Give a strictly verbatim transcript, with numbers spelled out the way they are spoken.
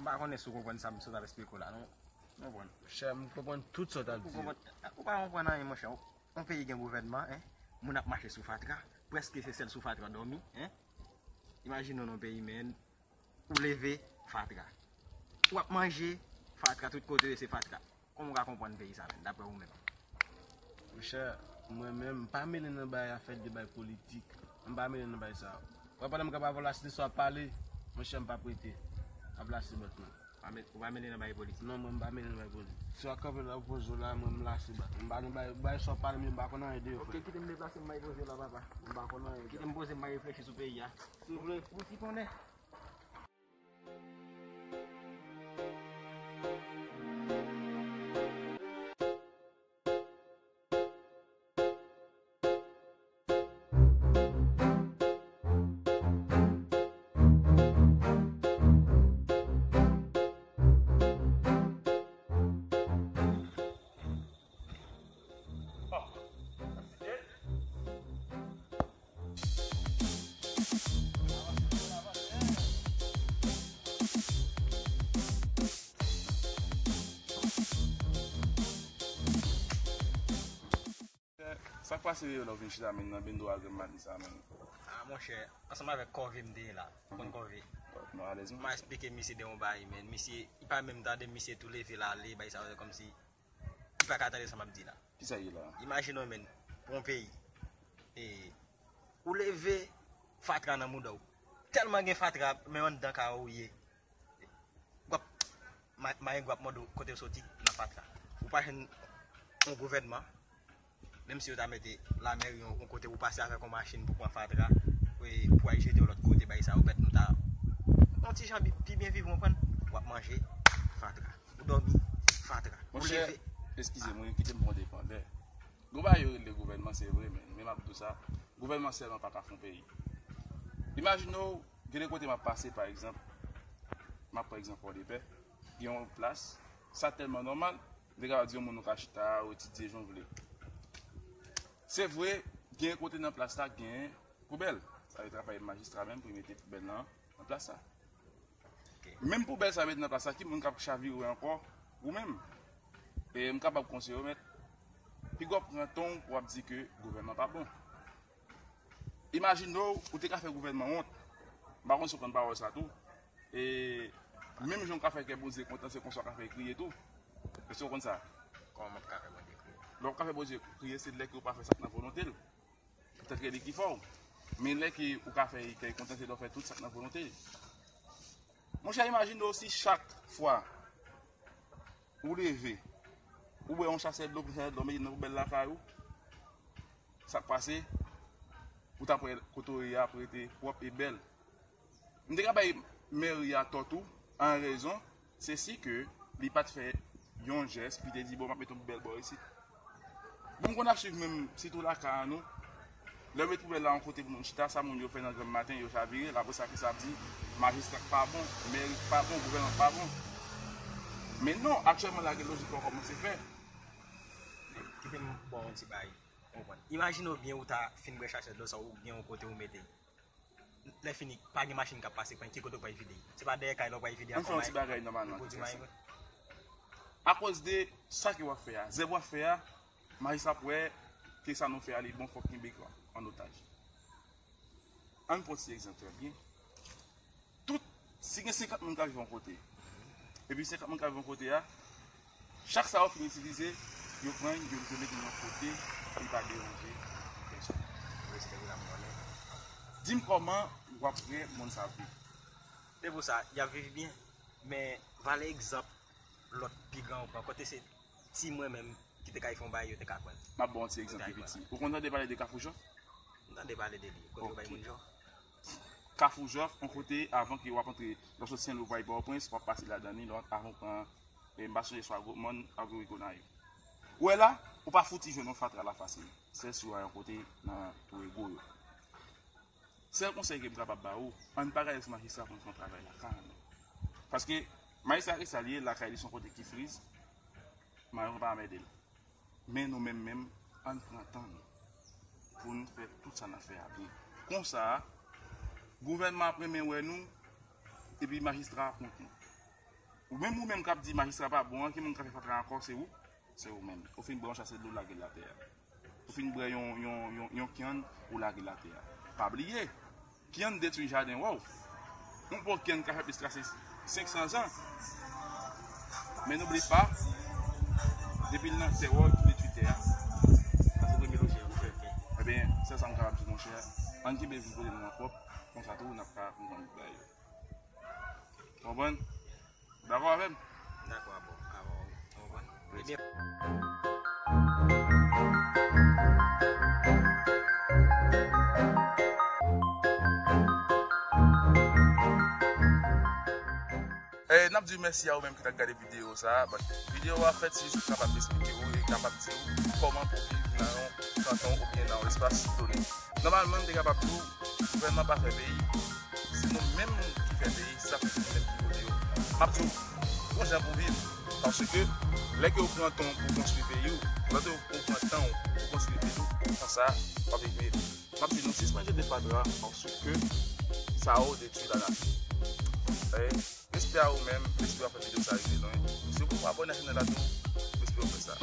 M pa konnen si w konprann sa m sot ap esplike w la, non. Ou konprann? Chè, m konprann tout sa w t ap di. Ou konprann? Ou pa konprann anyen, monchè. Yon peyi gen gouvènman, en, moun ap mache sou fatra, prèske se sèl sou fatra w dòmi, en. Imajine w nan yon peyi, men, ou leve, fatra. W ap manje, fatra, tout kote w ye se fatra. Kòman w ka konprann peyi sa menm, daprè ou menm? Monchè, mwen menm, m pa mele nan bagay afè de bagay politik. M pa mele nan bagay sa. Wè, pandan m kapab avè w la, si w ap pale, monchè, m p ap rete. Ap lase bòt mwen. Pa met- Ou pa mele nan bagay politik? Non, mwen, m pa mele nan bagay politik. Si w ap kanpe nan poze w la, mwen, m lase bòt. M pa nan bagay, bagay sa w ap pale m yo, m pa konn anyen de yo, frè. Ok, kite m deplase m bay poze w la, papa. M pa konn anyen de. Kite m poze m bay reflechi sou peyi a. Si w vle, pou ti konnen. Sa k pase yo lè w vin chita menm nan bendo a grenn maten sa menm? Ah, monchè, ansanm avèk kòve m te ye la. Ou konn kòve? Non, alèz non. M a esplike misye de yon bagay, men misye, li pa menm tande, misye tou leve l ale, bay sa yo kòmsi li pa ka tande sa m ap di la. Kisa ye la? Imajine w, men, pou yon peyi. E, ou leve, fatra nan mouda w. Tèlman gen fatra, men anndan kay ou ye. W ap ma- marengo ap mande w kote w soti nan fatra. Ou pa jwenn yon gouvènman, menm si yo ta mete lamèri yon, yon kote pou pase avèk yon machin pou pran fatra, e, pou al jete yon lòt kote, bay sa, ou pèt nou ta yon ti jan bi- pi byen viv, ou konprann? W ap manje fatra. Ou dòmi fatra. Ou Monchè, leve. Eskize m, wi, kite m pran depan. Gon bagay yo rele gouvènman, se vre, men, men m ap di w sa, gouvènman sèlman pa ka fè yon peyi. Imajine w, gen de kote m ap pase, pa egzanp, m ap pran egzanp Pòdepè, gen yon plas, sa tèlman nòmal, m te kapab di yon moun ou ka chita, ou etidye jan w vle. Se vre, gen kote nan plas la, gen poubèl. Sa yo travay majistra menm pou yo mete poubèl nan, nan plas la. Ok. Menm poubèl sa yo mete nan plas la, ki moun k ap chavire w ankò? Ou menm. E m kapab konseye w, mèt, piga w pran tan w pou w ap di ke gouvènman pa bon. Imajine w, ou te ka fè gouvènman wont. M pa konn si w konn pawòl sa tou. E menm jan w ka fè kè Bondye kontan, se konsa w ka fè l kriye tou. Èske w konn sa? Kòman m ka fè Bondye kriye? Lè w ka fè Bondye kriye, se lè ke w pa fè sa k nan volonte l. Petèt ke li ki fè w. Men lè ke ou ka fè kè l kontan, se lè w fè tout sa k nan volonte l. Monchè, imajine w si chak fwa ou leve, ou bwè yon chasè dlo, pou chasè dlo mete nan poubèl lakay ou, sa k pase, ou t ap wè kote w ye a ap rete pwòp e bèl. M te ka bay mèri a tò tou, an rezon, se si ke li pa t fè yon jès, li te di, "Bon, m ap mete yon poubèl bò isit." Bon, m konn ap swiv menm, sitou lakay an nou. Lè yo met poubèl la yon kote pou moun chita, sa moun yo fè nan granm maten, yo chavire l, apre sa, kisa ap di? Majistra k pa bon, mèri k pa bon, gouvènman k pa bon. Men non, aktyèlman la, gen lojik pa w kòmanse fè. Kite m ba w yon ti bagay, ou konprann. Imajine w byen ou ta fin bwè chasè dlo sa, ou gen yon kote ou mete l. Lè fini, pa gen machin k ap pase pran, ki kote w pral vide? Se pa dèyè kay la w pral vide a? Ann fè yon ti bagay nòmalman ki fè sa. Akoz de sa ke w ap fè a, zèv w ap fè a, majistra ap wè ke sa nou fè a li bon, fòk kenbe l an otaj. Ann pran ti egzanp trè byen. Tout, si gen senkant moun k ap viv yon kote, epi senkant moun k ap viv yon kote a, chak sa yo fin itilize, yo pran, yo, yo mete l yon kote ki pa deranje pèsòn. Respè pou la m konnen. Di m kòman w ap wè monn sa ap viv? Se pou sa, y ap viv byen, men valè egzanp lòt pi gran yo pran, kote se ti mwen menm ki te kay fè yon bagay, yo te ka pran l. M ap ba w yon ti egzanp pi piti. Ou konn tande pale de Kafou Jòf? M tande pale de li. Kote yo bay moun jòf? Kafou Jòf, yon kote, avan ke w ap antre, lè w sot Senlwi pou al Pòtoprens, w ap pase ladan li, lè w, avan w pran, e, m pa sonje swa Gwomòn, Agweri, Gonayiv. Ou wè la, ou pa fouti jwenn yon fatra la fasil. Sèl si w al yon kote nan Twou Ego yo. Sèl konsèy ke m kapab ba ou, ann pa gade si majistra konn fè yon travay lakay nou. Paske majistra ki sa l ye, lakay li se yon kote ki friz, mayon pa anmède l. Men nou menm menm, ann pran tan nou pou n fè tout sa n ap fè a byen. Konsa, gouvènman ap renmen wè nou, epi majistra ap kont nou. Ou menm, ou menm k ap di majistra pa bon an, ki moun k ap fè fatra ankò, se ou? Se ou menm. Ou fin bwè yon chase dlo, lage l atè a. Ou fin bwè yon, yon, yon, yon kyann, ou lage l atè a. Pa bliye, kyann detwi jaden wè w. Yon po kyann ka fè plis pase senk san zan. Men n'oublie pas, depi l nan tè wè w, ki detwi tè a. Sa se premye lojik nou fè. Ebyen, sèl sa m kapab di, monchè, ann kenbe vin kote nou an pwòp, konsa tou, n ap ka konprann bagay yo. Konprann? Dakò avè m? Dakò avè w. Konprann? Ebyen, E, n ap di mèsi a ou menm ki t ap gade videyo sa a. Bon, videyo a fèt se jis pou kapab eksplike w e kapab di w kòman pou viv nan yon kanton oubyen nan yon espas done. Nòmalman, m te kapab di w, gouvènman pa fè peyi. Se nou menm ki fè peyi, sa fè se nou menm ki vote yo. M ap di w, gon jan pou viv. Paske, lè ke w pran tan w pou konstwi peyi w, lè ke w pran tan w pou konstwi vil ou, konsa, w ap viv miye. M ap di nou, sispann jete fatra, paske sa yo detwi lanati. E, respè a ou menm, respè a fè videyo sa rive lwen. Si w poko abòne ak chanèl la tou, respè w fè sa.